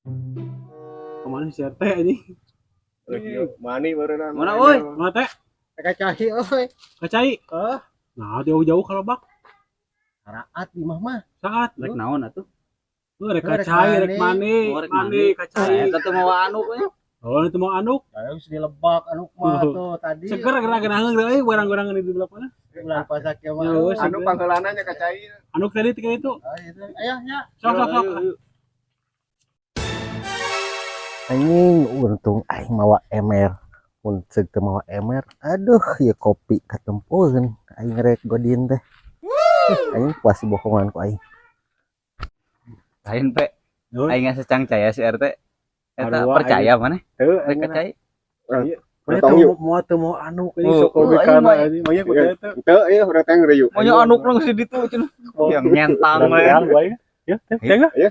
Kemana si RT anjing? Mani barunan. Mana, euy? Mana teh? Ka cai euy. Ka cai. Heuh. Nah, jauh-jauh kalau bak. Saat di mah mah. Saat. Rek naon atuh? Lu rek Rek ka cai, rek mani. mani, Oh, rek mani mani. ka cai. Eta teh mawa anu we. Oh, itu mau anuk. Ya geus dilebak anu mah tuh tadi. Seger geura geunaheun euy, barang-barang di belakang mana. Bulan puasa kieu mah. Ya, wes. Anu pangheulana nya ka cai. Anuk tadi tiga itu. Oh, itu. Ayo nya. Sok sok sok. Anjing untung aing mawa emer. Mun ceuk teu mawa emer, aduh ieu kopi katempuheun aing rek godin teh. Anjing puas bohongan ku aing. Lain pe. Euy. Aing secang caya si RT. Eta Aduh, percaya maneh? Heuh, Rek ka cai. Mana Tong teu yuk. mau teu mau anuk ini Oh, sok oh, lebih aing kana mah- anjing. Manya ku teh teh. Teu ieu urang teh ngeriuk. Maunya anuk langsung di ditu cenah. Yang nyentang we. Yang bae. Ya, teh teh enggak? Iya.